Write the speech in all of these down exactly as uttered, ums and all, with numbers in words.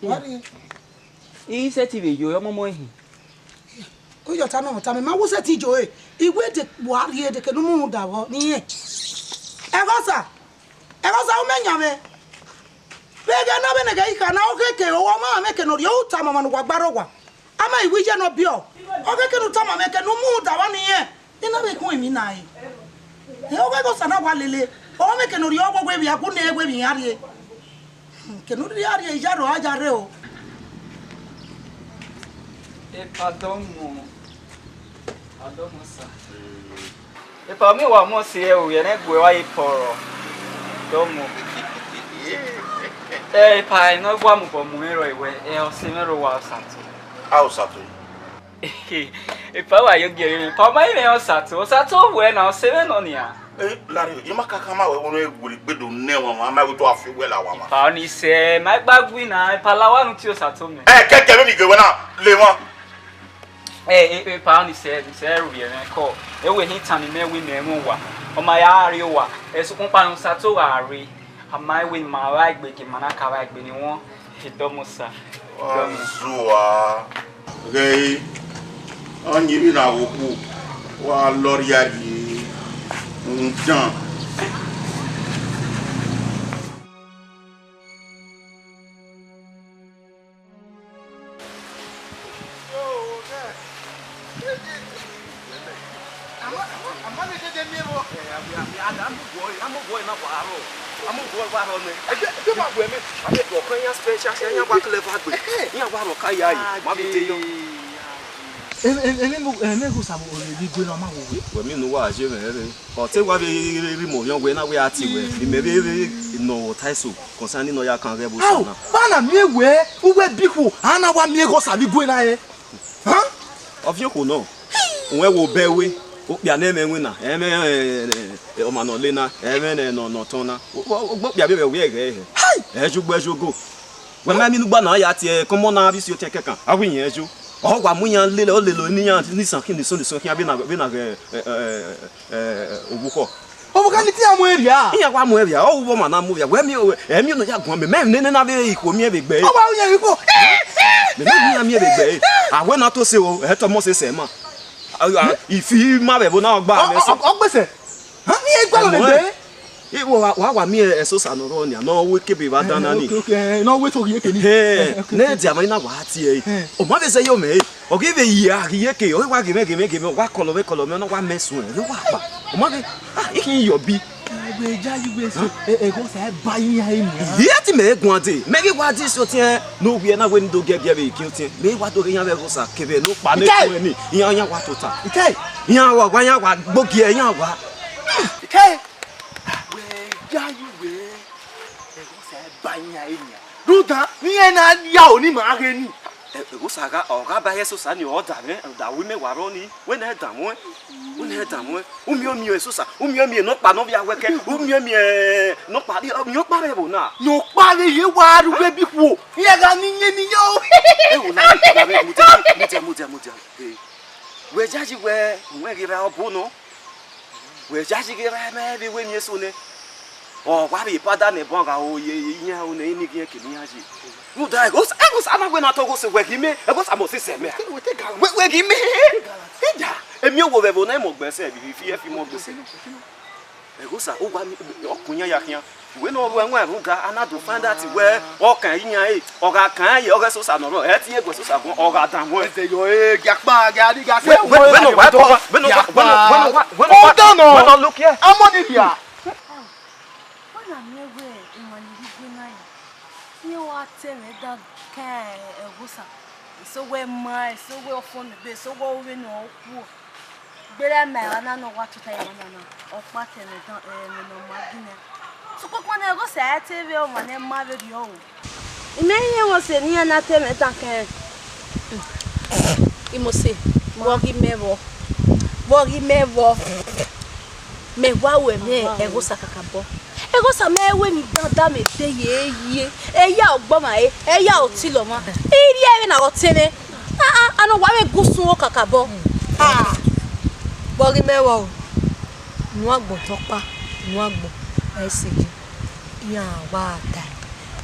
Wa rrie. I sẹtin vbe yo ọmọmọ ehin. Uyọta nọ tama ma wo sẹtin yo e. Iwẹ de wa rrie de ke ne u mu da vbọ ni rẹn. Ẹghẹ Osa, ẹghẹ Osa, u mẹ yan mwẹ. Vbe ẹghẹ na vbene ẹghẹ I kha na, ọ khẹke, ọ ma mwẹ ke ne ọ rhie, u tama ọmwa ne uwa gba rre owa. A ma i wi iye ne ọ biẹ. Ọ khẹke ne u tama mwẹ ke ne u mu da vbọ ni rẹn. I na vbe khuẹn emwi na re. Ẹ, ọ ghe Osa na wa lele. Ọ mwẹ ke ne ọ rhie, ọ wẹ wẹ vbe a gu ne wẹ vbe iran rrie. Ke ne u rhie a rrie, iyaro a ya rre o. Epa dọmọ, a dọmọ sa. Epa, mi wa mu si ẹre o, yẹn ne gu ẹre wa ye pọrọ. Dọmọ. Ẹ, epa, ẹ, ne ọ gua mu bọ mu mwẹ rọ, ẹ, ọse mwẹ rọ wa Osato. A Osato. Epa, wa yo gie mwẹ. Epa, ọ ma i mwẹ Osato. Osato wẹ na, ọse mwẹ nọ nian. Eh, Larry, I ma kakama wẹ vbene wẹ gbe do nẹ wanwan, a ma wẹ to a fi wẹ la wanwan. Epa, ọni sẹ, ma gba gui na, epa, la wa nu tie Osato mẹ. Ẹ, kẹkẹ vbene I gie wẹ na, le mwa. Ẹ, e, epa, ọni sẹ, ni sẹ ru yẹ mwẹ kọ. E wẹ hin tan ni mẹ wẹ mẹ mwẹ owa. Ọ ma ya rrie owa. Ẹ, sokpan kpa ne Osato gha rrie. A ma wẹ ma vba egbe, gie ma na ka vba egbe ni wọn. Edọmọ sa. Wa zua. Ghẹ re, ọ yin vbe na wo khuo, wa lọ rhia rrie rhunmwudan. Ẹmẹ, ẹmẹ, ẹmẹ Eghosa vbe Igwe na ma wo wẹ. Wẹ miẹn ne uwa je mwẹ rre. Ọ te wa vbe rhie imẹ ovbiọn wẹ na wẹ a tie wẹ. Imẹ vbe, vbe nọ ọta eso concerning ne ọ ya kan ghẹ vbe Osa na. Ba na miẹn wẹ, uwẹ bi khuo, a na wa miẹn Eghosa vbe Igwe na rre. Hàn? Ọviẹn okhuo nọ, uwẹ wo bẹ wẹ, okpia ne ẹmwẹ winna, ẹmwẹ, eh, eh, ọmwa ne ọ le na, ẹmwẹ ne nọ, ne ọ tọn na. Ogbe okpia vbe vbe wẹ ẹghẹ hẹ. Hai! Ẹ ju gbe ju go. Wẹ ma mi nugba na ya tie kọmọ na vbe isi otiẹn kẹkan, a wẹ iyẹn ju. Ọ wa mu iran lele, ọ lele ne iran ni san khin, ni san, ni san khin, a vbe na, vbe na ghẹ, eh, eh, eh, eh, ovbukhọ. Ọmọ kan ni te iran mu ẹn rhia. Iran wa mu ẹn rhia, ọ wu ọmwa na mu rhia. Wẹ miẹn, ẹ miẹn ne ọ ya guan mẹ, mẹ nene na vbe ikhuo miẹn vbe gbe ẹre. Ọ wa ru iran ikhuo. Mẹ, mẹ miẹn iran miẹn vbe gbe ẹre. A wẹ na to se o, ẹ tọ mọ sẹ sẹ ma. A, a, ifi ma vbe ẹvbo na ọgba mẹ sẹ. Ọ, ọ, ọ gbẹsẹ. Ha, iran i gualọ vbe gbe ẹre. Ẹ, wa, wa, wa miẹn Eghosa ne ọ rrọọ nian, ne ọ wẹ ekebe vbe adan na ni. Okay, okay, eh, ne ọ wẹ to ghi eke ni. Hẹ, eh, okay, ne okay. Dia ma na wa tie ẹre. Eh. Ọ ma vbe zẹ yọ mẹ ẹre. Ọ ghi vbe ya ghi eke, ọ wa ghe mwẹ, ghe mwẹ, ghe mwẹ, ọ wa kọlọ mwẹ, kọlọ mwẹ, ọ na wa mẹ suẹn, ọ wa kpa. Ọ ma ghe, ah, I khin yọ bi. Egbe ja yi wẹ so, Eghosa ba iran eni. Iye ti mẹ guan dee, mẹ ghi wa di so tiẹn, ne ovbi ẹre na wẹ ne do giẹgiẹ vbe ikin otiẹn, mẹ wa do ghe iran vbe Eghosa kevbe ne okpa ne Ike! Kuẹn ni, iran, iran wa tota. Ike! Iran wa, wa, iran wa gbogie, iran wa. Ike! Wẹ ya yi wẹ, Eghosa ba iran eni. Rhunmwuda, iran na ya oni ma ghe ni. Ẹ, Eghosa gha, ọ gha ba ye Eghosa ni, ọ da mwẹ, da wu imẹ wa rrọọ ni, wẹ nẹ dan mwẹ, wẹ nẹ dan mwẹ. U miẹn, u miẹn Eghosa, u miẹn, u miẹn nọkpa ne ọ vbe awẹkẹ, u miẹn, u miẹn nọkpa, u miẹn ọkpa rẹ vbo na? Nọkpa rẹ ye wa ru vbe bi khuo, iran gha ni yẹn ni yọ. Ẹ wo na, na, mudia, mudia, mudia, mudia. Wẹ yayi wẹ, wẹ ghi ra ọbo nọ. Wẹ yayi ghi ra ẹmwẹ vbe wẹ miẹn eso nẹ. Ọ wa vbe pada nẹ bọ gha o ye iyan o nẹ ini ghi ke ne iran ye. Rhunmwuda Eghosa, Eghosa na wẹ na tọ Eghosa wẹ ghi mẹ, Eghosa must sẹ mẹ. Wẹ, wẹ ghi mẹ. Ida, emi owo vbe ẹvbo na mọ gbẹn sẹ vbe fi ẹfi mọ gbẹn sẹ. Eghosa, u wa mi, ọ kun iyan ya khian. Wẹ ne ọ ru ẹwaẹn rhunmwuda, a na do find out wẹ ọ kan iran e, ọ gha kan ye, ọ ghe Eghosa nọ rọ, ẹ te gu Eghosa guan, ọ gha dan wẹ. Ẹsẹ yọ, eh, gia kpa, gia di, gia se. Wẹ, wẹ, wẹ no wa, wẹ no wa, wẹ no wa, wẹ no wa, wẹ no wa. Hold on, oh. Wẹ no look here. Amọ ni bia. Wẹ na miẹn wẹ emwa ni rhie Igwe na ya. Iran wa te mwẹ dan kan Eghosa. Eso wẹ ma, eso wẹ ọfọn ne ebe, eso wẹ ovbe ne ọ khuo. Gberra ma emwa na ne ọ wa tota emwa na na, ọ kpa te ne dan, eh, ne ọ ma ginẹ. Sokpan ne Eghosa te vbe ọmwa ne ma vberriọ o. Imẹ rẹn mose ne iran na te mwẹ dan kẹrẹn. Imose, vbọ ghi mẹ vbọ? Vbọ ghi mẹ vbọ? Mẹ wa ru ẹmwẹ Eghosa kakabọ. Eghosa mẹ wẹ emwi dandan mẹ te ye ye. Eya ọgbọ ma re, eya otilọ ma. I rhie vbene ọ te mwẹ. Ah, ah, a nọ wa vbe gu sun kakabọ. Ah, vbọ ghi mẹ vbọ o. Nu agbọn tọ kpa, nu agbọn, ẹ i sẹ ye. Iran wa ta,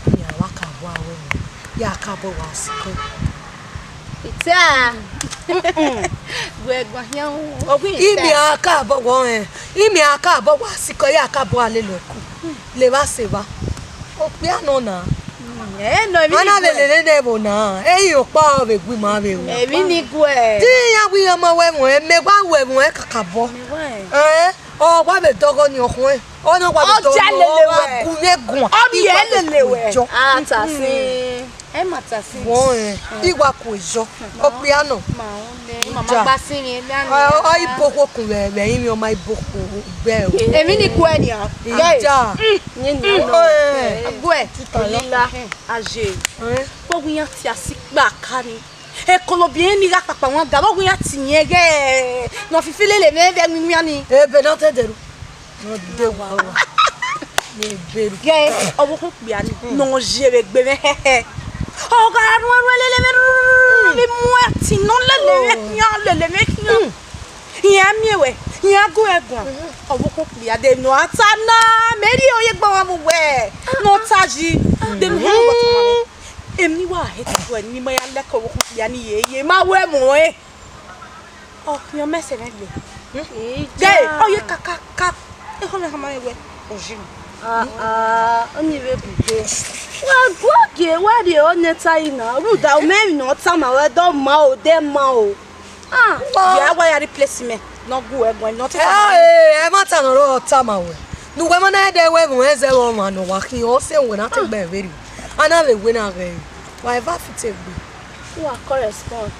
iran wa ka wa wẹ. Ya ka bọ wa sikọ. Ita. Wẹ gba hian o. Ogun ita. Imi a ka bọ wa ọnrẹn. Imi a ka bọ wa sikọ, ya ka bọ wa lele ọku. Le vba se vba. Okpia nọ na. Mm, ẹ nọ, emwi ni guẹ. A na vbe lele ne ẹvbo na. Ẹ i okpa vbe gu ima vbe ru. Emwi ni guẹ. Te iran wẹ iran ma wẹ ẹmwẹ, mẹ wa wẹ ẹmwẹ kakabọ. Mẹ wa ẹ. Ẹ, ọ wa vbe dọghọ ni ọkhuẹn. Ọ na wa vbe dọghọ ni, ọ wa gu mwẹ guan. Ọ rhie lele wẹ. A ta sin. Ẹ ma ta sin. Wọ ẹ, I wa ku ezọ. Okpia nọ. Ma o le, mama gba sin vbe emianẹ. Ọ, ọ, ibokhokun vbe, vbe irinmwi, ọ ma ibokhokun vbe o. Emwi ni guẹ nian. Ija. Mm, yẹn nian nọ. Ẹ. Guẹ. Tita lọ. Lila, aye. Ẹ? Vbe ọghe iran tie asikpa ka ni. Ekolobiẹ ni gha kpakpa wan ga, vbe ọghe iran tie irẹn ghẹ, ne ọ fifi lele mwẹ vbe ẹwinwian ni. Ebe ne ọ te dẹrẹ. Ne ọ de wa wa. Ne ebe ru. Gẹ, ọvbokhan okpia ni, ne ọ ye vbe egbe mwẹ hẹhẹ. Ọ gha ruẹn ruẹn lele mwẹ ruru, vbe mu ẹtin ne ọ lele mwẹ khian, lele mwẹ khian. Iran miẹn wẹ, iran gu ẹre guan. Ọvbokhan okpia de ne ọ ta na, mẹ rhie oye gbe ọmwa mu wẹ, ne ọ ta yi. De ne ọ họn ọmwa ta ma mwẹ. Emwi ne I wa he tuẹ ne I ma ya lẹkẹ ọvbokhan okpia ni ye, ye ma wẹ mu ẹn. Ọ khian mẹ sẹ mwẹ gbe. Ija. Gẹ, ọ ye kakaka. Ekhọe mwẹ khama mwẹ wẹ, ọ yi mwẹ. Ah, ah, ọni vbe bu gbe. Wa gu gie, wa rhie ọnẹ ta yi na. Rhunmwuda, u mẹ emwi ne ọ tama ruẹ, de ọ ma o, de ma o. Ah, ya wa ya replace mẹ. Ne ọ gu ẹre guan, ne ọ te tama ruẹ. Ẹ, ẹ, ẹmwata ne ọ rrọọ tama ruẹ. Ne uwẹ ma na ẹdẹ wẹ ẹmwẹ zẹ vbe ọmwa ne ọ wa khian, ọ sẹ wẹ na te gbe ẹre vberriọ. A na vbe wẹ na ghẹ ẹre. Wa eva fite egbe. Wa correspond.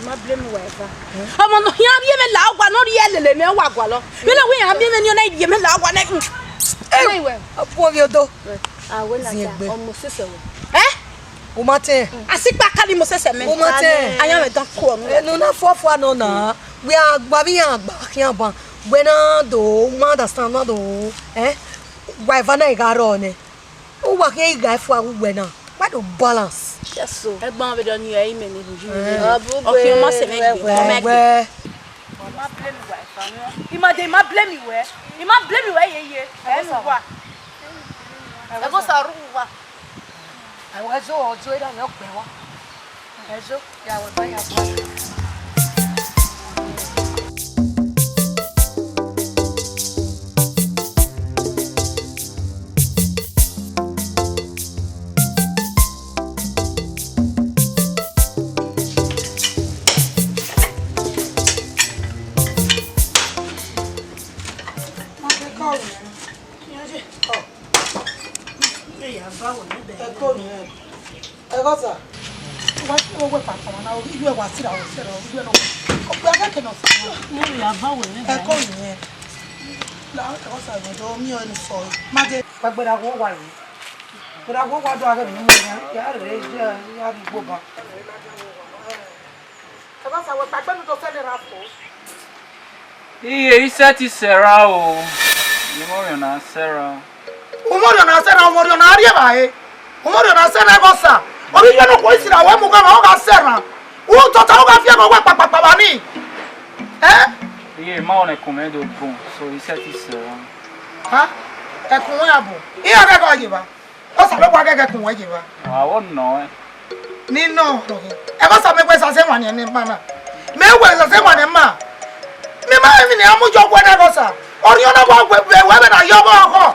I ma blame uwa eva. Ọmọ ne ọ khian rhie mwẹ la owa ne ọ rhie lele mwẹ, wa gualọ. Vbene ọ wẹ iran miẹn mwẹ ni, ọ na rhie mwẹ la owa nẹ. Ẹ, ẹ, ọ bu ovbi odo. A wẹ na zin ta, egbe. Ọmọ sẹsẹ wẹ. Ẹ? U ma tẹn. A si kpa kali Moses ẹmẹ. U ma tẹn. Ayan mwẹ dan kuọ nu. Enu na fuafua nọ na. Wẹ a gba vbe iran gba khian ban. Wẹ na do, u ma understand na do. Ẹ? Wa eva na i gha rrọọ nẹ. U wa khian i gha fua vbe uwẹ na. Wa do balance. Yes o. Ẹgbọn vbe dọ ni ẹ i mẹ ni rhunmwuda. Ọ bu ọ khian ma sẹ mwẹ gbe, ọ ma gbe. Wẹ. I ma blame uwa eva nọ. I ma de, I ma blame uwẹ. I ma blame uwẹ yeye. Ẹ nu wa. Ẹ gho sa ru uwa. Ẹwẹ zo ọjọ erha mwẹ ọkpẹ wa. Ẹzo, ya wẹ ba ya ba. Ẹkọ nìyẹn. Ẹghọsa. Wa ti wo wẹ papa na, iyuẹ wa sira, wa sira, iyuẹ nọ. Ọkpẹ akẹkẹ nọ sira. Ẹkọ nìyẹn. La, ẹghọsa, ẹghọsa, mi ọ ẹnu sọ. Ma je. Wa gbẹdẹ wo wa yi. Gbẹdẹ wo wa do aghe mi mu ya, ya rre, ya, ya ri gboba. Ẹghọsa, wẹ kpagbenu do sẹlẹ ra fo. Iye, I sẹtin sẹ ra o. Imọriọn na sẹ ra. Umọriọn na sẹ ra, umọriọn na rri evbare. Umọriọn na sẹ ra, ẹghọsa. Ovbi iyẹn ne okhuo sira wẹ mu gha, ọ gha sẹ ra. U tota, u gha fi ẹghẹ wẹ kpakpakpa vba ni. Ẹ? Iye, ma ọnẹ kun mẹ do gbọn, so I sẹtin sẹ ra. Ha? Ẹkun wẹ abọ. Iran ghẹ gha ye evba. Osanobua ghẹghẹ kun wẹ ye evba. Wa vbe nọ ẹn. Ne I nọ rọghe. Ẹghọsa, mẹ wẹ zazẹ emwa nian ne ima na. Mẹ wẹ zazẹ emwa ne ima. Mẹ ma rẹn emwi ne a mu yọ wẹ na, ẹghọsa. Orhiọn na wa wẹ, wẹ, wẹ vbe na yọ vbe ọghọ.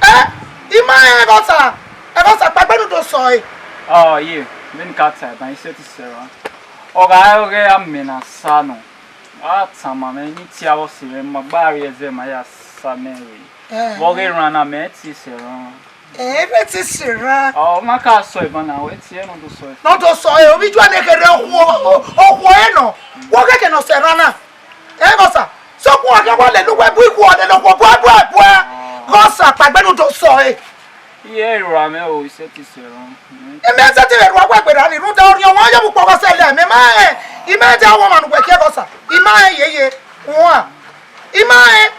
Ẹ, I ma rẹn, ẹghọsa. Ẹghọsa, kpagbenu do sọ ẹre. Ọ, ye, vbene I ka ta ẹban, I sẹtin sẹ ra. Ọ gha re ọghe amẹ na sa nọ. A tama mwẹ, ne I tie avbe ọse mwẹ, ma gba rrie ẹzẹ ma ya sa mẹ rre. Vbe ọghe erhan na, mẹ i tie sẹ erhan. Ẹ, mẹ i tie sẹ erhan. Ọ ma ka sọ eban na, wẹ tie ne ọ do sọ ẹre. Ne ọ do sọ ẹre, ovbi Johan ne kherhe okhuo, okhuo ẹre nọ. Wẹ ọ khẹke ne ọ sẹ erhan na. Ẹghọsa, sokpan wa khian wa lele uwẹ bu ikhuo, lele okhuo buẹ, buẹ, buẹ. Ẹghọsa, kpagbenu do sọ ẹre. Iye, erha mwẹ o, I sẹtin sẹ erhan. Imẹ sẹtin vbe rua wẹ gberra ni, rhunmwuda orhiọn ọmwa ya vbe ukpọghọ sẹ lẹ, mẹ ma rẹn, I ma rẹn de awọmwa ne uwẹ khiẹ, ẹghọsa, I ma rẹn yeye, uan, I ma rẹn.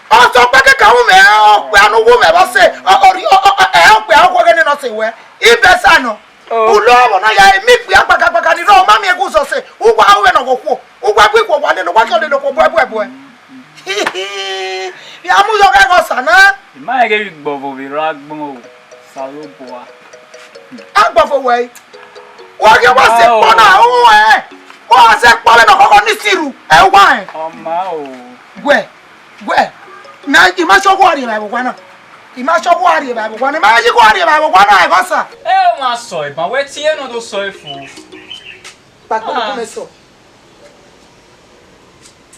Ọsẹ ọkpa kẹkan ru mwẹ, okpia ne u wu mwẹ vbe ọse, ọ, ọ, ọ, ẹ, okpia ọkhuẹ ghẹ nene ọse wẹ, I bẹsa nọ. Ulo ọmọ na ya emi ikpia gbagagbaga ni rrọọ, ọ ma miẹn ẹghẹ uzọse, uwa ru mwẹ ne ọ ghe okhuo, uwa bu ikhuo wa lele, uwa khian lele okhuo buẹ, buẹ, buẹ. Vbe a mu yọ ghe ẹghọsa na. I ma rẹn ghe vbe igbọvo vbe rre agbọn o, Osanobua. Agbọvo wẹ, wa ghi wa sẹ kpọ na, u ẹ, wa sẹ kpọ vbe nọ khọkhọ ni siru, ẹ wa ẹ. Ọ ma o. Wẹ, wẹ, na, I ma sẹ ọgua rhie vbe owa na. I ma sẹ ọgua rhie vbe owa na, I ma yi ọgua rhie vbe owa na, ẹghẹ Ọsa. Ẹ ma sọ eban, wẹ tie nọ do sọ efo. Kpakpa, ah, kọmẹ sọ.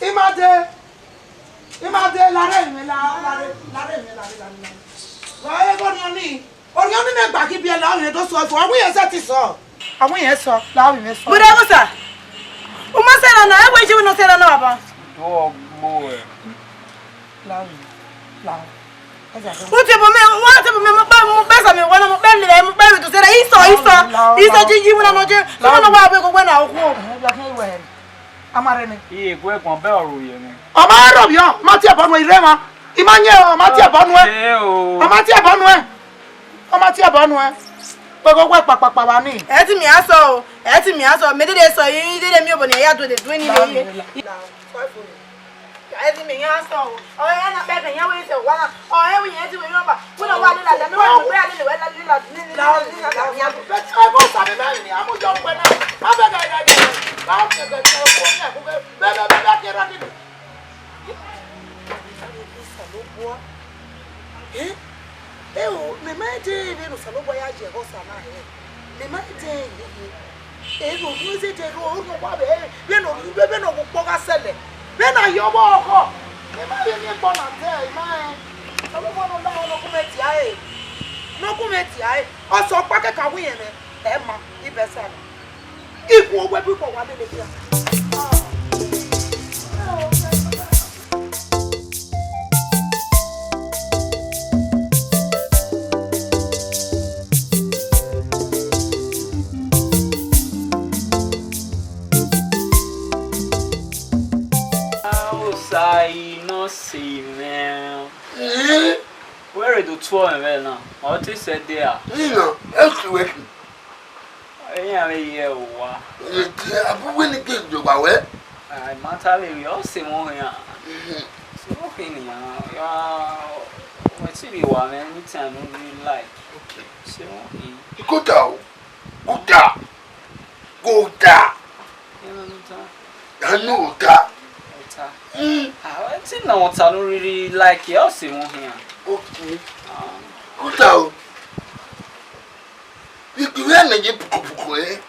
I ma dee, I ma dee, lare mwẹ, la, lare, lare mwẹ, lare, lare, lare. Wa ẹghẹ Orhiọn ni, Orhiọn ni ne gba ghi biẹ la, ọ rẹn do sọ efo, ọ wẹ irẹn sẹtin sọ. Ọ wẹ irẹn sọ, la ọ wẹ irẹn sọ. Brother Musa, u ma sẹ na na, ẹ wẹ iye wẹ ne ọ sẹ na na, baba. Do ọgbo ẹ. La ọ wẹ irẹn, la ọ wẹ irẹn. U tie bu mẹ, wa tie bu mẹ, mo kpe, mo kpe sa mẹ, wa na mo kpe lele, mo kpe lele to sẹ na, isọ, isọ, isọ, ji, ji, wẹ na nọ je, wẹ na nọ wa wẹ, wẹ na okhuo. Ama rẹ nẹ. Iye gu ẹguọn bẹ ọre yẹ nẹ. Ọ ma rhọvbiẹ, ọ ma tie ẹbọ nuẹn, I rre emwa. I ma yẹn, ọ ma tie ẹbọ nuẹn. Ọ ma tie ẹbọ nuẹn. Ọ ma tie ẹbọ nuẹn. Wẹ ghe wẹ kpakpakpa vba ni. Ẹ ti miẹn asọ o, ẹ ti miẹn asọ, mẹ dede sọ, I dede miẹn obọ ne I ya do de do ni vbe ye. Ẹ ti miẹn asọ o, ọ ya na kpẹ kẹ, ya wẹ sẹ wa na, ọ ẹ wẹ yẹn ti wẹ yọba, wẹ na wa lele ada, mẹ wa mẹ wẹ lele wẹ lele. Osanobua. Eh? Eo, mẹ ma dee vbene Osanobua ya ye ẹghẹ Ọsa na hẹ. Mẹ ma dee yeye. Ero, u zẹdẹ ro, u nọ wa vbe, vbene ọ, vbene ọ wu ukpọ gha sẹlẹ. Vbene a ye ọvbọhọ. Mẹ ma vbe miẹn ẹgbọ na dẹ, I ma rẹn. Osanobua ne ọ lahọ ne ọ gu mwẹ dia ẹre. Ne ọ gu mwẹ dia ẹre. Ọsa ọkpa kẹkan wẹ irẹn mwẹ. Ẹ ma, I bẹsẹ na. Ikhuo wẹ bu ikhuo wa lele dia. Osa, I nọ sẹ mwẹ. Wẹ rre do tuẹ mwẹ vbe na, ọ te sẹ ẹdẹ ra? Ina, ẹ si wẹ khin. Iran vbe ye ẹre owa. Ẹ, abọ uwẹ ne ke do gba wẹ. A ma ta vbe rhie, ọ sẹ mwẹ ohian. Mhm. Sẹ mwẹ ohian nian, ya, wẹ te rhie owa mwẹ anytime ne u really like. Okay. Sẹ mwẹ ohian. Ikota o. Kota. Kota. Ẹ ma nọ ota. A nọ ota. Ota. Mm. Ah, wẹ te nọ ota ne u really like, ọ sẹ mwẹ ohian. Okay. Ah. Kota o. Vbe egbe mwẹ ne ye pukopuko, eh?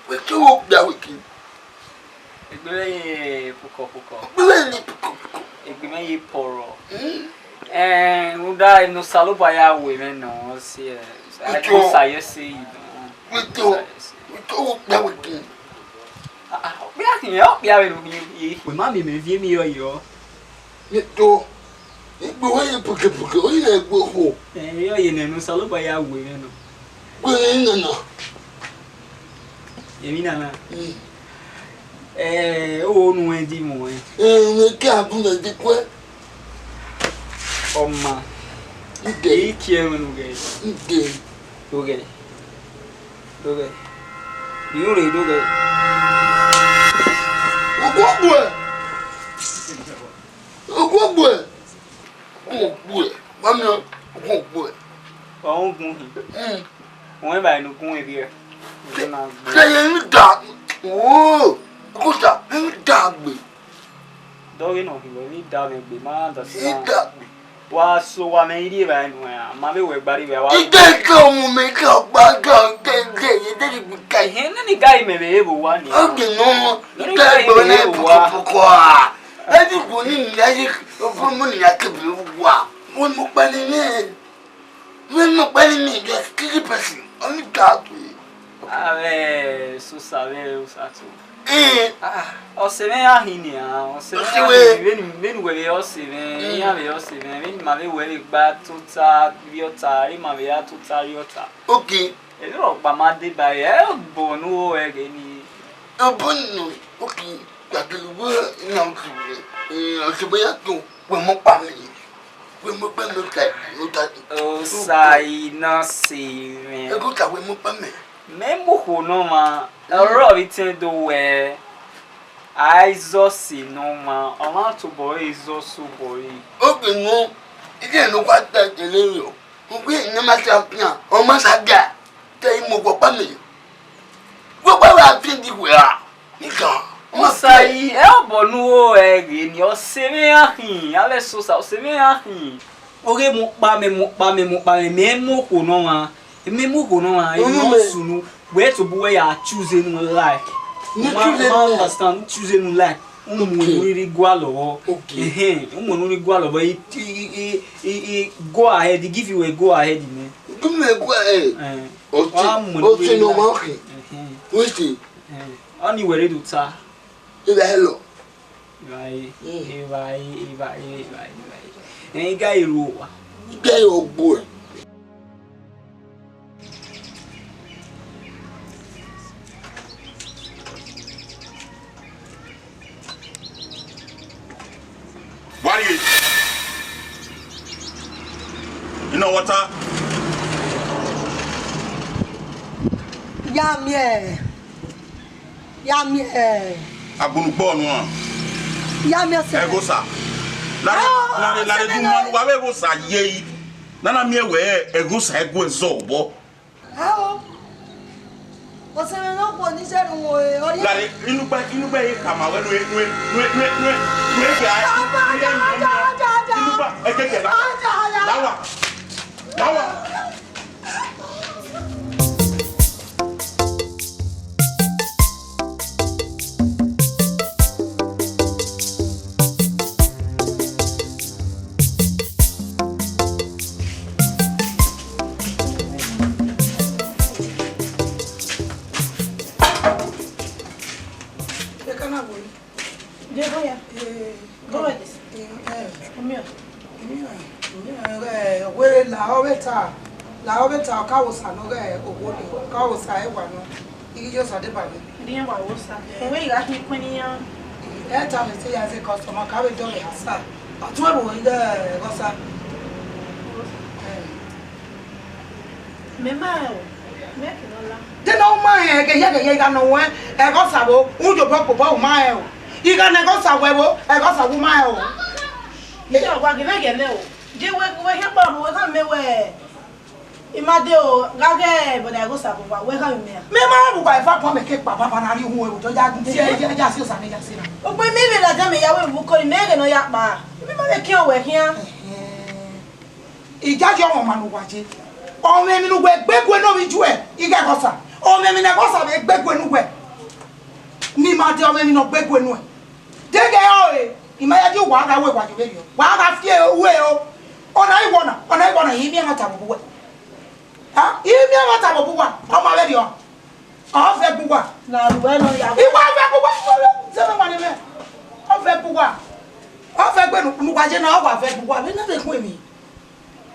Wẹ te wo kpia wẹ khin. Egbe mwẹ ye pukopuko. Egbe mwẹ ye pukopuko. Egbe mwẹ ye pọrọ. Mm. Eh, rhunmwuda emwi ne Osanobua ya ru mwẹ nọ, ọ si, eh, Ojo. Osa ye sẹ yi nọ. Ojo. Osa ye sẹ. Ojo, wo kpia wẹ khin. Ah, ah, ọ kpia khin, ọ kpia vbe ne u khin ye. Wẹ ma miẹn mẹ viọ emwi yọ yọ. Mẹ to, egbe wẹ ye pukepuke, ọ ye na egbe okhuo. Ẹ, ọ ye nẹ ne Osanobua ya ru mwẹ nọ. Gbe emwi nana. Emwi nana? Mm. Ẹ, o wo nu ẹn di mu ẹn. Ẹ, mẹ ke a bu mẹ di kuẹ. Ọ ma. Nde. I kie mwẹ ne u ghẹ. Nde. Do ghẹ. Do ghẹ. Bi u rre do ghẹ. Ogun gbuẹ. Ogun gbuẹ. Ogun gbuẹ. Mami, ogun gbuẹ. Ọ gun hin. Mm. Wẹ ba inu gun erriẹ. Ke ye ni da. Oh. Kuta, ni da gbe. Dọghe nọ hin wẹ ni da mwẹ gbe, ma understand. Ni da gbe. Wa so wa mẹ rhie vbe enu ẹn, ma vbe wẹ gba rhie vbe wa. Ike ke ọmọ mẹ ke ọgba ke ọgẹgẹ ye de gbe ka. Ẹhẹn, nene guy mẹ vbe vbe wa ni. Oge nọ, nene guy mẹ vbe vbe wa. Pokopoko a. Ẹni wo ni ni aye, ọbọ mo ni ya ke vbe wa. Mo mo pa ni ni. Vbene ọ kpẹre ne just three person, only that way. Avbe sosa vbe Osato. Eh. Ah, ọse mwẹ ya hin nian, ọse mwẹ ya hin, vbene, vbene uwẹ vbe ọse mwẹ, iran vbe ọse mwẹ, vbene ima vbe wẹ vbe gba tota rrie ọta, re ima vbe ra tota rrie ọta. Okay. Eno rhọkpa ma deba ẹre, ẹ obọ ne u ho ẹghẹ ni. Obọ nọ, okay, kpakele uwẹ na, okay, eh, ọse mwẹ ya to. Wẹ mu ọkpa mẹ, wẹ mu ọkpa mẹ, ọta, ọta. Osa, I na sẹ mwẹ. Ẹgọta wẹ mu ọkpa mẹ. Mẹ mu okhuo nọ ọmwa, ọrọre vbe itẹn do wẹ, a i zọ sẹ nọ ọmwa, ọ ma tobọ ẹre zọ sẹ obọ ẹre. Oge nọ, ighẹ ne ọ wa ta ẹdẹlẹ rẹ, ugbẹn ne ma ta ọkpian, ọ ma sa ga. Te I mu ogbọkpa mẹ. Wẹ wẹ wa fi di wẹ ra. Nikan. Musa yi, ẹ obọ nu o ẹghe ni, ọ se mwẹ iran khin, avbe ẹsosa, ọ se mwẹ iran khin. Oghe mu kpa mẹ, mu kpa mẹ, mu kpa mẹ, mẹ mu okhuo nọ mwa, mẹ mu okhuo nọ mwa, emwi nọ sunu, wẹ tobọ uwẹ ya choose enu like. Ne I choose enu like. Understand, choose enu like. Umu enu rhirhi gualọ vbọ. Okay. Ẹhẹn, umu enu rhirhi gualọ vbọ, I, I, I, I, I go ahead, I give you a go ahead, man. Give me a go ahead. Eh. Oti, oti ne ọ ma khin. Ẹhẹn. Wait. Eh, ọni wẹ rre do ta. Evbare lọ. Evbare, evbare, evbare, evbare, evbare. Ẹn, I gha ru owa. I gha ru ogbu ẹ. Warrior. You know what? Ya miẹn. Ya miẹn. Agbonugbo ọnuan. Ya miẹn sẹ. Ẹghosa. Lare, lare, lare du manu wa vbe Ẹghosa ye. Nana miẹn wẹ Ẹghosa ẹguẹ zọ obọ. Ao. Ọsẹ mwẹ ne ọ khuo ni zẹrẹ uhunmwu ọre. Lare, inugba, inugba ye kama wẹ nue, nue, nue, nue, nue, nue, ja. Inugba, ẹgẹgẹ la. Lawa. Lawa. Jehova ya. Eh, go like this. Eh, eh. Come here. Come here. Come here. Eh, wẹ la ọ vbe ta, la ọ vbe ta, ọ ka wo sa nọ ghe owo ni, ọ ka wo sa ẹwa nọ. I ghi yo sa deba vbe. Rhiẹn wa wo sa. Uwẹ I gha khin kuen iran. Ẹ ta mẹ te ya zẹ customer ka vbe dọlọ ya sa. Ọ tue vbe ighe Ẹghosa. Eh. Mẹ ma rẹn o, mẹ ke nọ la. Te ne ọ ma rẹn ẹghẹ, ẹghẹ, ẹghẹ, igha nọ wẹn, Ẹghosa vbo, u ye obọ kpobọ, u ma rẹn o. Igha ne Ẹghosa wẹ vbo, Ẹghosa vbo, u ma rẹn o. Iye ọgua gele gele o. Je wẹ, wẹ hiẹn kpọrọ, wẹ khama mẹ wẹ, I ma de o, gha ghẹ brother Ẹghosa vbe uwa, wẹ khama mẹ a. Mẹ ma rẹn vbe uwa, eva kpọ mẹ ke kpa baba na rrie uhunmwu ẹvbo, ya, ya, ya si osa ne ya si na. Ogbe mẹ vbe ladian mẹ ya wẹ vbe ukori, mẹ ẹghẹ ne ọ ya kpa. Mẹ ma vbe khian wẹ khian. Ẹhẹn. Ijaji ọmọ ma ne uwa ye. Ọmọ emwi ne uwẹ gbe gue ne ovbi Ju ẹ, ighe Ẹghosa. Ọmọ emwi ne Ẹghosa vbe gbe gue ne uwẹ. Ne I ma de ọmọ emwi ne ọ gbe gue nuẹ. Deghẹ ọre, I ma ya di uwa gha wẹ wa ye vberriọ. Wa gha fi ue o. Ọna i wọ na, ọna i wọ na, I miẹn ẹmwata vbe uwẹ. Ha? I miẹn ẹmwata vbe uwa, ọ ma vberriọ. Ọ vẹ gbe uwa. Na ruẹ nọ ya. I wa vẹ gbe uwa, zẹ mẹ ma ne mẹ. Ọ vẹ gbe uwa. Ọ vẹ gbe ne uwa ye na, ọ wa vẹ gbe uwa. Vbe na vbe gu emwi.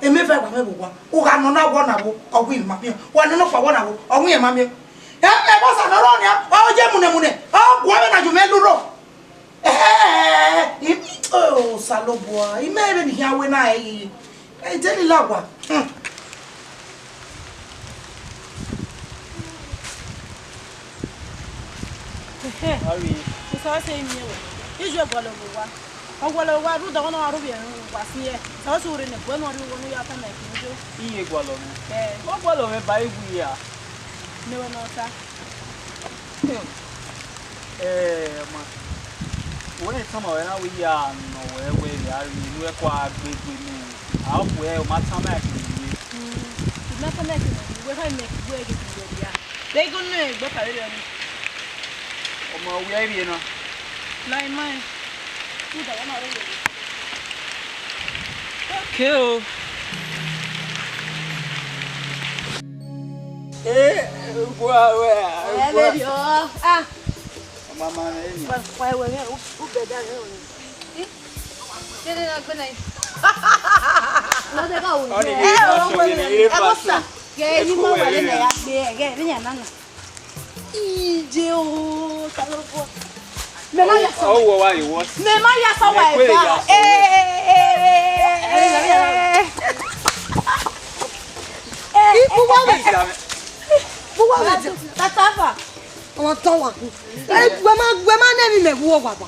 Emẹ vẹ wa mwẹ vbe uwa. U gha nọ na wọ na vbo, ọ wẹ ima miẹn. Wa nọ nọkpa wọ na vbo, ọ wẹ ima miẹn. Ẹ, Ẹghosa ne ọ rrọọ nian, ọ ye munẹ munẹ, ọ guan vbe na ye mwẹ lurho. Ẹ, imi, o, Osanobua, imẹ vbene I khian wẹ na ẹre. Ẹ, Delilah wa. Hmm. Ehe. Ari. Musa sẹ imiẹn wẹ. Iye gualọ vbe uwa. Ọ gualọ vbe uwa, rhunmwuda ọmọ na wa rhurhiẹ ẹre wa fi ẹre. Sa ọse urre ne ẹguẹ ne ọ rrie owa ne u ya tama ẹre ke u do. Iye gualọ mwẹ. Ẹ. Ọ gualọ mwẹ ba iwu hia. Ne wẹ ne ọ ta. Ẹ, ma. Wẹ ne tama wẹ na wẹ ya nọ wẹ wẹ ya ri enu ẹkua gbe gbe nẹ. A ọ wẹ ọ ma tama ẹre ke u ye. Mm. I ma tama ẹre ke u ye, wẹ khama mẹ ke u ye ke u ye ya. Vbe I ghi nọ egbe ọkpa vberriọ nii. Ọmọ, wia ivbi na. La ima ẹn. Rhunmwuda ọmọ na rre owa. Okay o. Eh, ugua wẹ, ugua. Ẹ vberriọ. Ah. Ọmọ ma rẹ ni. Wa, wa, wa, wa, u, u bẹda rẹ o. Ih. Dede na gbe na. Nọ de ka wo. Ọ ni ye. Ẹ o, ẹ o, ẹ o, sa. Ghe, eni ma wa vbe na ya gbe, ghe, vbe yan na na. Iye o, Osanobua. Mẹ ma ya sẹ. Ọ wọ wa ye wọ. Mẹ ma ya sẹ wa eva. Eh, eh, eh, eh. Ibu wa mẹ. Ibu wa mẹ. Tata va. Ọmọ tọ wa. Eh, wẹ ma, wẹ ma nẹ emwi mẹ vbe uwa wa.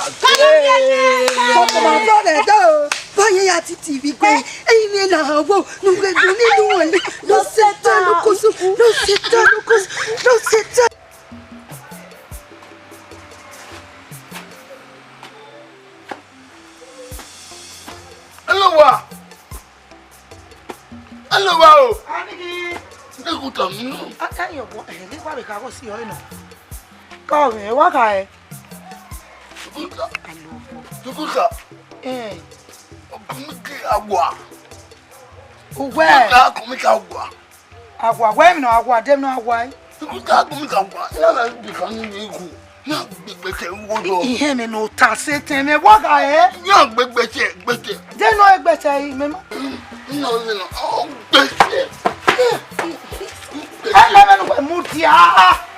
Come on, come on, brother, go. Why you at T V, go? Hey, me na wo. No, go, no, no, no, no, sit down, no, go, so, no, sit down, no, go, so, no, sit down. Hello, wa. Hello, wa o. Anigi. Nigga, come here. Ah, eh, your boy, eh, this one we can go see you, you know. Come here, what guy? Tukuta. Hello, boy. Tukuta. Eh. Come here, agua. Uwe. Tukuta, come here, agua. Agua, wẹ emwi nọ agua, de emwi nọ agua ẹre. Tukuta, come here, agua. Ya na bi kan ni igu. Ya gbegbe te wo do. Ihe mẹ ne ọ ta sẹ tẹn mẹ, wa gha ẹ. Ya gbegbe te, gbete. De nọ gbete mẹ ma. Nọ, nọ, ọ gbete. Ẹ, ẹ mẹ ne uwẹ mudia.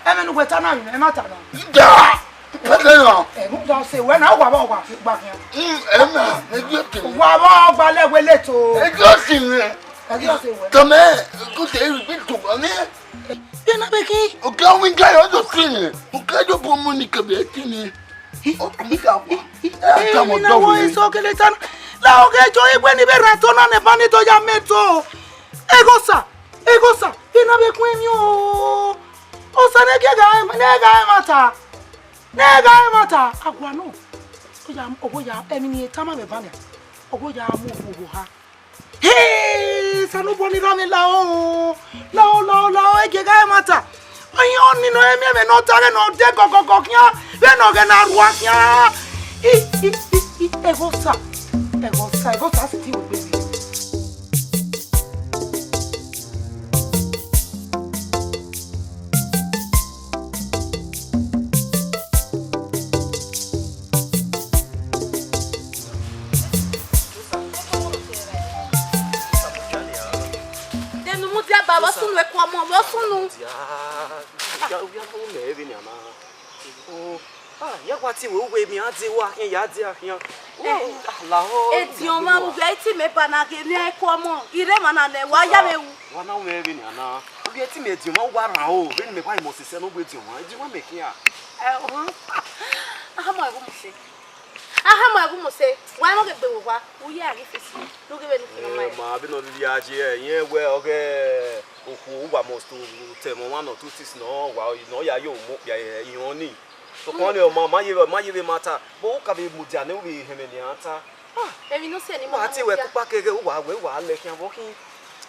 Ẹ mẹ ne uwẹ ta na, ẹ ma ta na. Da. Pẹtẹ nọ. Ẹ mu da ọse wẹ na, wa bọ gba gba khian. Mm, ẹ ma, ẹ jọ te. Wa bọ gba lẹ wẹ le to. Ẹ jọ te nẹ. Ẹ jọ te wẹ. Tọmẹ, kò tẹ ẹ bi to wa nẹ. Ena bẹ khin. Okẹ ọmọ iga yọ jọ khin nẹ. Okẹ jọ bu ọmọ ni kẹbẹ khin nẹ. Ọkùnrin ka wà. Ẹ ta mọ dọwọ. Ena wọ iso kele tan. La oge jo egbe ni bẹ ra to na ne ba ni do ya mẹ to. Eghosa, eghosa, ena bẹ khin emwi o. Osa ne gie ga ne ga ẹmwata. Ne ga ẹmwata. Agua nọ. Oya, owo ya, emwi ni tama mẹ ba nia. Owo ya mu owo ha. Hey, Osanobua ni ra mwẹ lao, lao, lao, lao, ẹ gie ga ẹmwata. Ọyẹn ọnii nọ, emwi ẹmwẹ ne ọ ta ghẹ ne ọ dẹ gọgọgọ khian, vbene ọ ghẹ na rua khian. I, i, i, i, Eghosa, Eghosa, Eghosa sẹtin ru egbe mẹ. De ne u mudia ba, vbe ọ sunu eku ọmọ, vbe ọ sunu. Ya, ya, ya, mẹ vbe nian na. O, ah, ya wa tie wẹ, uwẹ emwi a die wa khian, ya die a khian. O, ah, lahọ. Ediọn mwa mu vbe iti mẹ ba na ghe ne eku ọmọ, ire mwa na nẹ, wa ya vbe wu. Wa na mẹ vbe nian na. Uwẹ iti mẹ ediọn mwa wa rhan o, vbene mẹ wa mọ sisẹ ne uwẹ ediọn mwa, ediọn mwa mẹ khian. Ẹ, o. Aha mọ ẹvbo mu se. Aha mọ ẹvbo mu se, wa mọ ghe gbe vbe owa, u ye a ghi fesi, ne u ghe vbe ne u khin ọma. Eh, ma, vbene ọ rhirhi a ye, irẹn wẹ ọghe okhuo uwa must to tẹ ẹmwẹ ọmwa nọ two things nọ, wa, ne ọ ya ye omo okpia, eh, iran ni. Sokpan ọnii, ọ ma, ma ye, ma ye vbe ma ta, but u ka vbe mudia nẹ, u vbe hẹmwẹ ne iran ta. Ah, emwi ne ọ sẹ ne ima wa na tie wẹ mudia. Kpukpa keghe, uwa wẹ, uwa lẹ khian vbe ọ khin.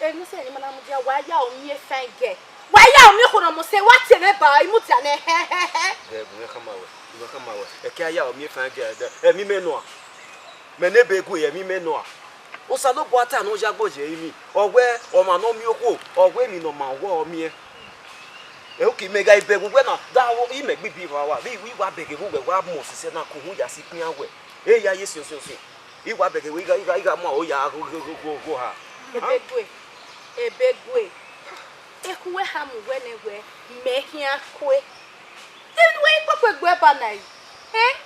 Emwi ne ọ sẹ ne ima na mudia, wa ya ro miẹn fine girl. Wa ya ro miẹn okhuo ne ọ mose, wa tie mwẹ ba, I mudia nẹ, hẹhẹhẹ. Ẹ, gu mwẹ khama wẹ, gu mwẹ khama wẹ. Ẹke a ya ro miẹn fine girl dẹ, emwi mẹ nua. Mẹ ne ebe gu emwi mẹ nua. Osanobua ta ne ọ ya gbọ ye emwi. Ọ wẹ, ọmwa ne ọ miẹn okhuo, ọ wẹ emwi ne ọ ma wẹ ọ miẹn. Ẹ, oke, mẹ gha bẹghe uwẹ na, da imẹ gbe ibi vbe wa, vbe I wa bẹghe vbe uwẹ, wa mu osisẹ na ke uhunmwu ya si ikpian wẹ. E ya ye siọnsiọnsiọn. I wa bẹghe wẹ, I gha, I gha, I gha mu aro ya gho, gho, gho, gho, gho ha. Ebegue, Ebegue. Eku wẹ khama uwẹ nẹ wẹ, mẹ khian kue. Te wẹ i kpokpo egbe ba na yi? Ẹn?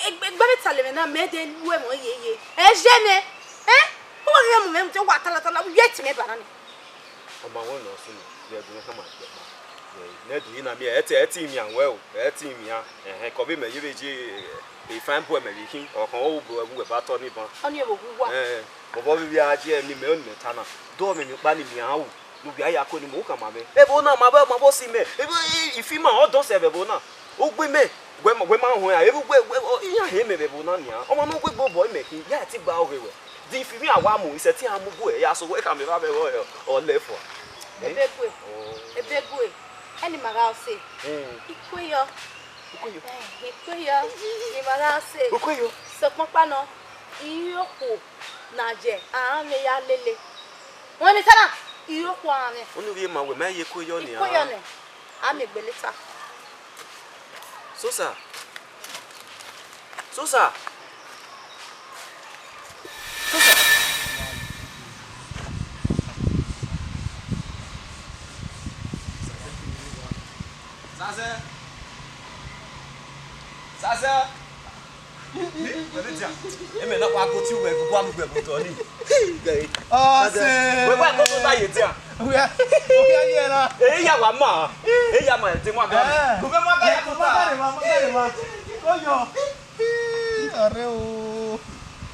Egbe, egbe vbe talẹ mwẹ na, mẹ de lu ẹmwẹ yeye. Ẹ jẹ nẹ. Ẹn? Uwa ghi mu mwẹ, wa tala tala, u ye ẹtin mwẹ ba na ni. Ọ ma wẹ ne ọ sunu, vbe ẹdun mwẹ khama ẹkpa. Vbe ne ẹdun na miẹn, ẹ te, ẹ te miẹn wẹ o, ẹ te miẹn. Ẹhẹn, kọ vbe mẹ ye vbe je, e fine boy mẹ vbe khin, ọ khọn ọ bu ẹwu wẹ ba tọ ni ban. Ọni ẹvbo wu wa. Ẹn, bọbọ vbe vbe a je ẹmwẹ ni mẹ, ọni mẹ ta na. Dọ mẹ emwi ọkpa ni miẹn ru, ne u vbe a ya ko ni mẹ, u khama mwẹ. Ẹvbo na ma vbe, ma vbe si mẹ. Ẹvbo, i, i fi ima, ọ dọ sẹ vbe ẹvbo na. Ugbe mẹ, wẹ ma, wẹ ma họn ya, erhu wẹ, wẹ, ọ, iran hẹ mẹ vbe ẹvbo na nian. Ọmwa ne ọ gu egbe obọ imẹ khin, ya ẹtin gba ọghe wẹ. De ifi mwẹ a wa mu, isẹtin a mu gu ẹ, ya so wẹ khama evba vbe ẹghẹ ọ lẹ fua. Ebegue, Ebegue, ẹni ma gha ọse. Hmm. Ikue yọ. Ikue yọ. Eh, ikue yọ, ni ma gha ọse. Ikue yọ. Sokpan ọkpa nọ, I re okhuo ne a ye aranmwẹ ya lele. Wẹ ni ta na, I re okhuo aranmwẹ. Unu vbe ma wẹ ma ye ikue yọ nian. Ikue yọ nẹ. A miẹn egbe leta. Sosa. Sosa. Sosa. Sase. Sase. Wẹ vbe dia? Emẹ na wa go ti uwẹ, gu alugbe vbe otọ ni. Ọse. Wẹ wa go to ta ye dia? Wẹ, wẹ ye na. E ya wa ma. E ya ma de ma ga. Eh. Gu ma ga ya ko ta. Ma ga de ma, ma ga de ma. Oyo. Ọre o.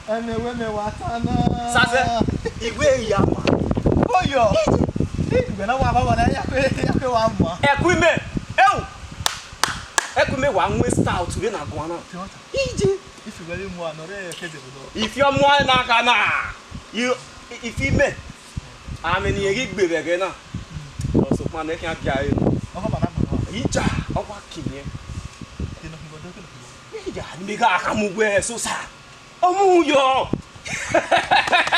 Ẹmwẹ wẹ mẹ wa ta na. Sase. Iwe ya ma. Oyo. Ìgbẹ́ náà wà bá wà náà, ya pé, ya pé wà mọ́. Ẹkú imẹ. Ẹwù. Ẹkú imẹ wa wẹ stout vbe na guan na. Ije. If you really want, no, re ke de do. If you want na kana. You, if you may. Amẹ ne irẹn ghi gbe vbe ẹghẹ na. Ọ sokpan ne khian gia ẹre. Ọkọ baba mọ. Ija, ọ wa kin yẹn. Kí ló fi bọ dé, kí ló fi bọ? Ija, ne mẹ gha khama uwẹ, Sosa. Ọ mu yọ.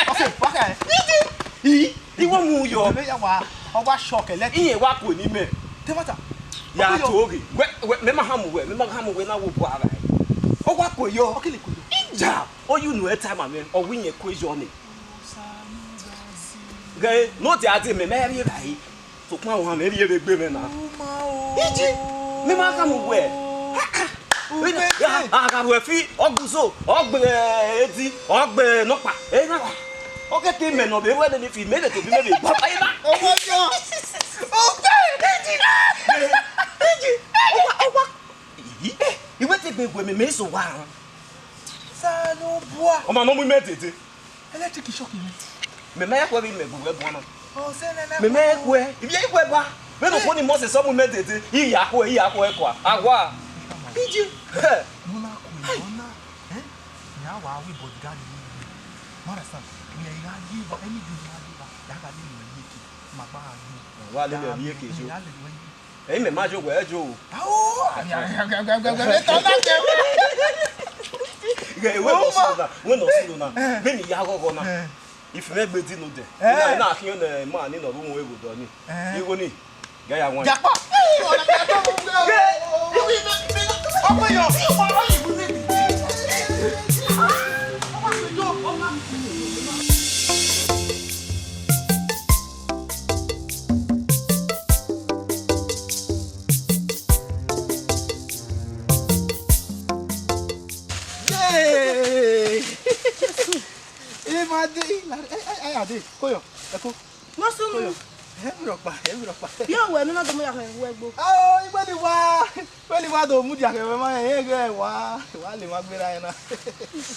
Ọfẹ, wa kẹ. Iji, i, i wa mu yọ. Mẹ ya wa, ọ wa shock ẹlẹtin. Iye wa ku ni mẹ. Te mata. Ya to ghe. Wẹ, wẹ, mẹ ma khama uwẹ, mẹ ma khama uwẹ na wo bu ara. Ọ wa ku yọ. Ọ kele ku yọ. Ija, ọ yu nu ẹ ta ma mẹ, ọ wi yẹn ku yọ ni. Ghẹ, no dia de mẹ, mẹ rhie vba yi. Sokpan ohan mẹ rhie vbe egbe mwẹ na. Iji, mẹ ma khama uwẹ. A gha ru ẹfi, ọ gbe uzo, ọ gbe edi, ọ gbe nọkpa. Ena wa. Ọ kẹkẹ mẹ nọ vbe ruẹ nene fi, mẹ vbe tobi mẹ vbe gba. Ena. Ọmọ yọ. Ọgbẹ. Iji. Iji. Ọwa, ọwa. Iji. Iwẹ te gbe gbe mẹ, mẹ so wa. Osanobua. Ọmọ nọ mu mẹ dede. Electric shock mẹ. Mẹ ma ya khuẹ vbe imẹ bu wẹ guan na. Ọ sẹ nene. Mẹ ma ya khuẹ. Ivbi ya khuẹ ba. Vbene okhuo ni Moses ọ mu mẹ dede, I ya khuẹ, I ya khuẹ kua. Awa. Iji. Hẹ. Mu na khuẹ, mu na. Eh? Mẹ a wa wẹ bodyguard ni. Mara san. Mẹ ya gha ye ba, ẹni bi ma ye ba. Ya gha lele wẹ ye ke. Ma gba gbe. Wa lele wẹ ye ke so. Ya lele wẹ ye. Ẹi mẹ ma yo wẹ yo. Ao! Ghẹ wẹ nọ sunu na, wẹ nọ sunu na. Vbene I ya ghọghọ na. If mẹ gbe di nodẹ. Na na khian ne ma ni nọ ru wọn egho dọ ni. Igho ni. Ga ya wan. Jakpa. Ọmọ yọ. Yay! Emade, ade, koyo, ẹko. Mo sunu. Koyo. Ẹ mi rọkpa, ẹ mi rọkpa. Yo, wẹ mi na do mu ya khẹ wẹ gbo. Oh, igbeli wa, igbeli wa do mu dia khẹ wẹ ma, ẹ ghẹ wa, wa le ma gbera ẹ na.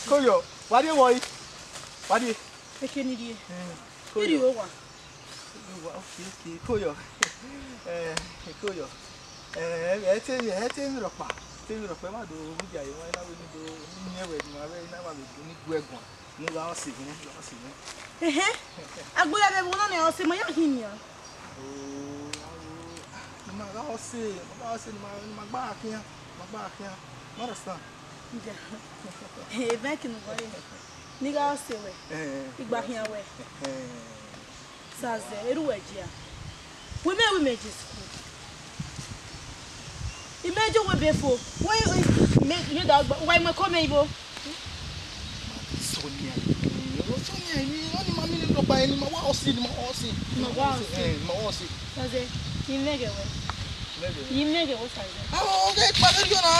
Koyo, wa die wọ yi. Wa die. Eke ni die. Koyo. Iri o wa. Wa, okay, okay, koyo. Eh, koyo. Eh, ẹ te, ẹ te mi rọkpa. Te mi rọkpa, ma do mu dia ye wa, na wẹ ni do, ni wẹ ni ma wẹ, na ma wẹ ni gu ẹguan. Ne u gha ọse mwẹ, u gha ọse mwẹ. Ẹhẹn. Agbo ya vbe ẹvbo na nẹ ọse ma ya hin nian. Oh, awo. Ne ma gha ọse, ma gha ọse, ne ma, ne ma gba khian, ma gba khian. You understand? Nja. Event ne u gha re. Ne I gha ọse wẹ. Eh. I gba khian wẹ. Eh. Sazẹ, erha uwẹ jia. Wẹ mẹ, wẹ mẹ je school. Imẹ je wẹ be fo. Wẹ imẹ, imẹ da gba, wa imẹ ko mẹ ibo. Sonia, Sonia, ni ọni ma mi ni dọgba ni ma wa ọsi, ni ma wa ọsi. Ma wa ọsi. Eh, ma wa ọsi. Ọzẹ, imẹ ghe wẹ. Imẹ ghe wẹ. Imẹ ghe wẹ sa. Ah, oge pa de yo na.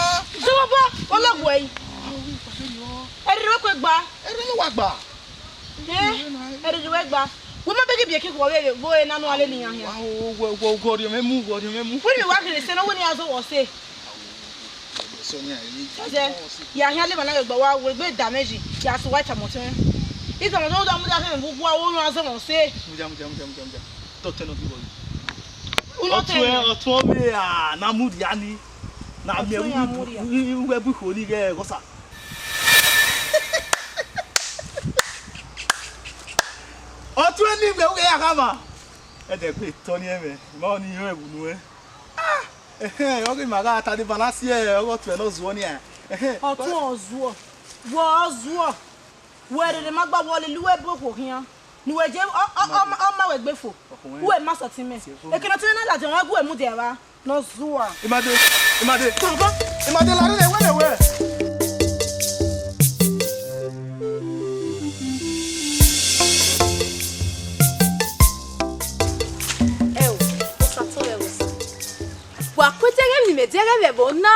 Jọba, ọlọgwẹ yi. Ah, oge pa de yo. Ẹrẹ wẹ kwe gba. Ẹrẹ ni wa gba. Eh, ẹrẹ wẹ gba. Wẹ ma bẹghe biẹ ke wọ vbe vbe na nu ale ni yan hian. Wa, wo, wo, wo, wo rhiọn mwẹ mu, wo rhiọn mwẹ mu. Wẹ ni wa kere sẹ na, wẹ ni a zọ wọ sẹ. Sonia, ni Ọzẹ, ya hian leba na ghe gba wa, wẹ gbe damage, ya sẹ uwa tama ọtẹn. Itan ọdọ ọdọ mu da khe vbe uwa, wo nu a zọ wọ sẹ. Mudia, mudia, mudia, mudia, mudia. Tọtẹ nọ ghi wọ. Uno Ọtun, tẹ. Ọtun ọmẹ a na mudia ni. Na miẹn Ọtun ya mudia. Uwẹ bu ikhuo ni ghẹ Ẹghọsa. Ọtun ni wẹ uwẹ ya khama. Ẹdẹ gbe tọ ni ẹmwẹ, ma ọni yọ ẹwu nuẹ. Ah, ẹhẹn, ọ ghi ma gha ta deba na si ẹ, ọghe Ọtun nọ zuọ nia. Ẹhẹn. Ọtun ọ zuọ, wọ ọ zuọ. Wẹ rere ma gba wọ lele uwẹ bu okhuo khian. Ne uwẹ je, ọ, ọ, ọ, ọ ma wẹ gbe fo. Ọkhuẹn. Uwẹ ma sọtin mẹ. Tiẹ fo. Ekene ọtẹn na ladian wan gu uwẹ mudia evba. Nọ zua. Imade, Imade. Tọgọ. Imade la rre wẹ ne wẹ. Ẹ o, Osa tọ rẹ Osa. Wa kuete ghẹ vbe mẹ de ghẹ vbe ẹvbo na.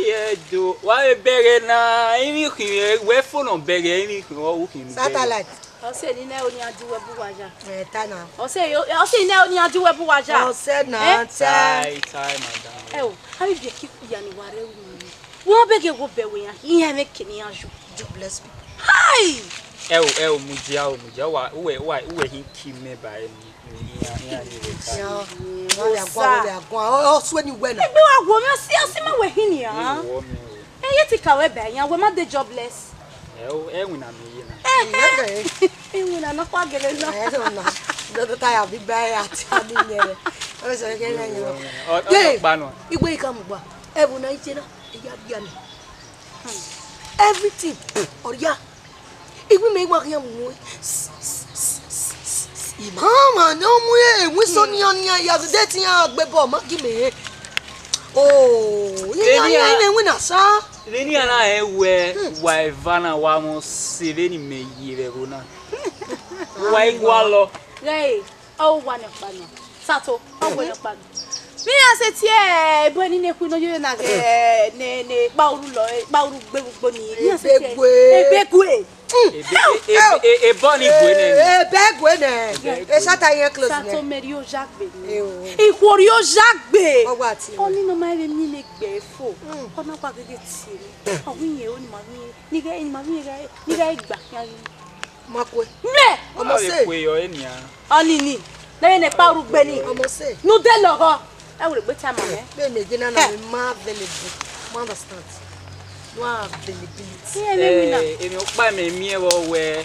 Iye do, wa vbe bẹghe na, emwi khin wẹ fo nọ bẹghe, emwi khin ọ ru khin bẹghe. Satellite. Ọ sẹ ne I na ẹre ne iran di uwẹ bu uwa ya. Ẹ ta na. Ọ sẹ, ọ sẹ ne I na ẹre ne iran di uwẹ bu uwa ya. Ọ sẹ na. Ẹ? Tai, tai, madam. Ẹ o, a vbe biẹ ke ikpia ni wa rre ru ni. Wẹ ọ bẹghe wo bẹ wẹ iran, iran mwẹ ke ne iran yo. Jobless people. Hai! Ẹ o, ẹ o, mudia o, mudia, uwa, uwẹ, uwa, uwẹ hin ki mẹ ba ẹre ni, ni iran, iran ni rre ta. Ya, wa vbe aguan, wa vbe aguan. Ọ, ọ suẹ ni wẹ na. Egbe wa wo mwẹ, ọ si, ọ si ma wẹ hin nian. Ni wo mwẹ o. Ẹ, ye te ka wẹ ba iran, wẹ ma de jobless. Ẹ o, ẹ winna mẹ ye na. Ẹ, ẹ. Ẹ winna nọ kpa gele nọ. Ẹ, ẹ na. Dọkita ya bi ba ya ti a bi nyẹ. Ọ sẹ ke na nyẹ. Ọ, ọ, de, ọ kpa nọ. Igbe ka mu gba. Ẹ bu na iche na. Ẹ ya bia ni. Everything. Ọ ya. Iwu mẹ wa khian mu. Imama ne ọ mu e, mu so nian nian ya de ti iran gbe bọ, ma gi mẹ. Oh, iran ya ne winna sa. Vbene iran na rẹn wẹ wa eva na wa mwẹ ọse vbene imẹ ye vbe ẹvbo na. Wa i gualọ. Ghẹ, ọ wa nọ kpa nọ. Sato, ọ wa nọ kpa nọ. Vbe iran sẹ tie ebo ni ne khu nọ ye na ghe ne, ne kpa uru lọ, kpa uru gbe ugbo ni. Iran sẹ tie Ebegue. Ebegue. Mm. Ebe, e, e, e, ebọ ni gue nẹ ni. Ebe gue nẹ. Ebe gue. Esata yẹn close nẹ. Sato mẹ rhie oya gbe ni. Eo. Ikhuo rhie oya gbe. Ọ wa tie. Ọni nọ ma vbe miẹn ne egbe fo. Mm. Ọ na wa gege tie ni. Ọ wi yẹn o ni ma wi yẹn. Ni ghe ni ma wi yẹn gha, ni gha gba khian ghi. Ma kue. Mẹ! Ọmọ se. Kue yọ enia. Ọnini. Nene kpa uru gbe ni. Ọmọ se. Nu de lọghọ. Ẹ wẹ egbe ta ma mẹ. Be me gina na me ma available. Ma understand. No availability. Iye ne mi na. Eh, emi ọkpa mẹ miẹn vbe wẹ,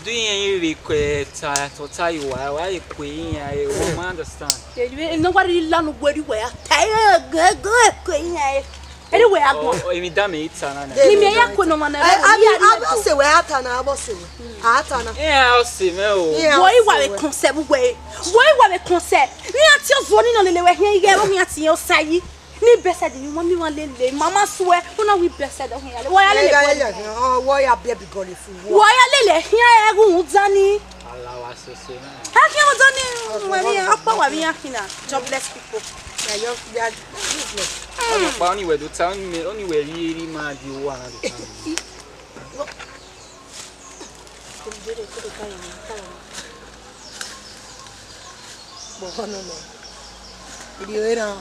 do iran rre kue ta tota yi wa, wa ye kue iran e, wo ma understand. Eni no wa ri lanu weri wẹ ya. Ta e gege kue iran e. Eri wẹ agbọn. Ọ, ọ, emwi da mẹ i ta na na. Ni mẹ ya kue nọ mwa na. Ẹ, a bi, a bi ọse wẹ a ta na, a bi ọse wẹ. A ta na. Iran ọse mwẹ o. Iran ọse wẹ. Wọ i wa vbe kọnsẹ vbe uwẹ. Wọ i wa vbe kọnsẹ. Ne iran tie ọzuọ ni nọ lele wẹ khian ighẹ vbe iran tie Osa yi. Ni best ni wan mi wan lele, ma ma suẹ, una wi best ọ khian ya le. Wọ ya lele. Ẹ, ya, ya, ya, ọ, wọ ya biẹ bi gọlẹ fu wọ. Wọ ya lele khian ẹ ghun dani. Ala wa sese na. A khian dani, wẹ ni, ọkpa wa vbe iran khin na. Jobless people. Ya, ya, ya, useless. Ọmọ pa, ọni wẹ do ta, ọni wẹ ri, ri ma di owa na do ta. Gbọghọ nọ mẹ. Iri ore na.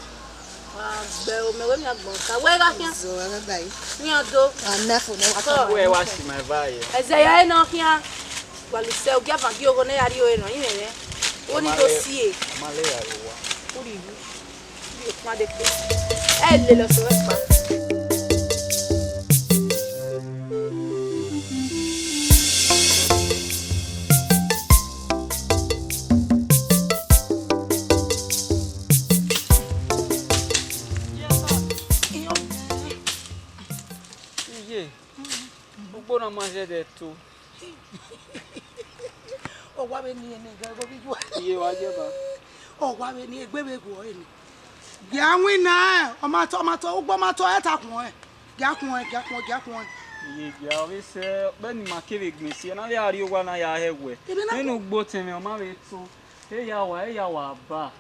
Wa gbe o, mẹ wẹ mi agbọn ka. Wẹ gha khian. Zo, wẹ gha gba yi. Ni a do. A na fo na wa. Wẹ wa si ma ba ye. Ẹzẹ ya e nọ khian. Wa lu sẹ, ogia van gi ogho ne ya ri ore nọ, imẹ rẹ. Wo ni do si e. Ma le ya ro wa. Uri ru. Uri okpan de kpe. Ẹ lele ọse wẹ kpa. Iye, ugbo na ma zẹdẹ to. Ọ wa vbe ni ẹnẹ ga ẹghọ vbe yua. Iye wa je ba. Ọ wa vbe ni egbe vbe guọ ẹre ni. Gia winna, ọ ma tọ, ọ ma tọ, ugbo ma tọ, ẹ ta khuọnrẹn. Gia khuọnrẹn, gia khuọnrẹn, gia khuọnrẹn. Iye gia, ọ vbe sẹ, ọkpẹ ne ima kevbe gbẹn si, na vbe a rrie owa na ya hẹ wẹ. Ebe na Vbene ugbo tẹn mwẹ, ọ ma vbe tọ. E ya wa, e ya wa ba.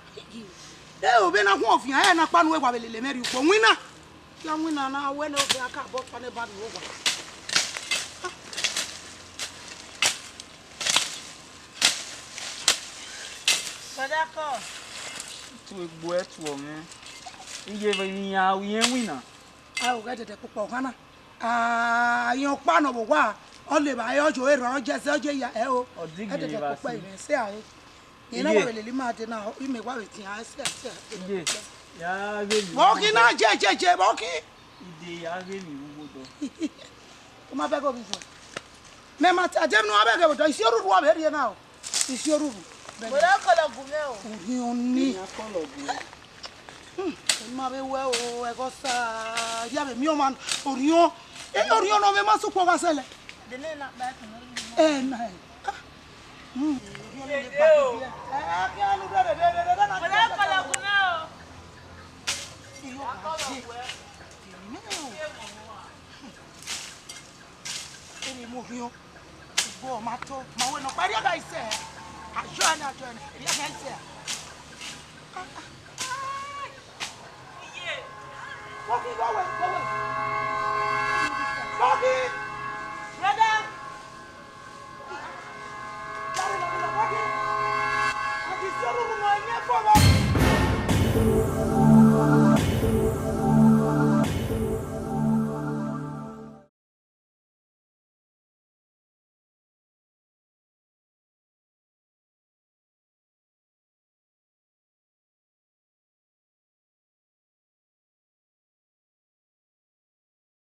E o, vbene a khuọnfian, ẹ na kpa nu, e wa vbe lele mwẹ rrie ugbo winna. Gia winna na, wẹ ne ọ vbe a ka bọ ọkpa ne ba rrie owa. Brother Cole. Tu egbe tuọ mwẹ. Iye vbe emwi iran ru irẹn winna. A ghẹ dẹdẹ kpokpo ọghan na. A, irẹn ọkpa nọ vbe owa, ọ le evbare, ọ ye erha, ọ ye ẹzẹ, ọ ye iya, ẹ o. Ọ digbe Ẹdẹdẹ evba kpokpo si. Irẹn sẹ aro. Irẹn na wa Iye. Vbe lele ima dee na, imẹ wa vbe tian ẹsẹ ẹsẹ. Iye, ya ghe mi Vbọ khin na, je, je, je, vbọ khin. Ide ya ghe mi ugbo dọ. U ma bẹghe ovbi yuẹn. Mẹ ma ta, je ne u a bẹghe vbe odọ, isi orhurhu ọ vbe rrie na o. Isi orhurhu. Wẹ ra kọlọ gu mwẹ o. Orhiọn ni. Iya kọlọ gu mwẹ. Hmm, ma vbe wẹ o, ẹghẹ Osa, ya vbe miẹn ọmwa orhiọn. E orhiọn nọ mwẹ ma sẹ ukpọn gha sẹlẹ. Dene na kpa ẹkun. Ẹ na ẹ. Ah. Hmm. Orhiọn ni gba biẹ. Ẹ, kẹ anu rere, rere, rere, na Wẹ ra kọlọ gu mwẹ o. Iyo gha ye. Amen. Eni mu orhiọn, ugbo ọ ma to, ma wẹ ne ọ kpa rhie gha isẹ. Ayọ ẹnẹ, ayọ ẹnẹ, rhie gha isẹ. Bọghi, bọghe, bọghe. Bọghi. Brother. Bọghi. A ghi si orhurhu nọ, ẹ i miẹn fo vbọ.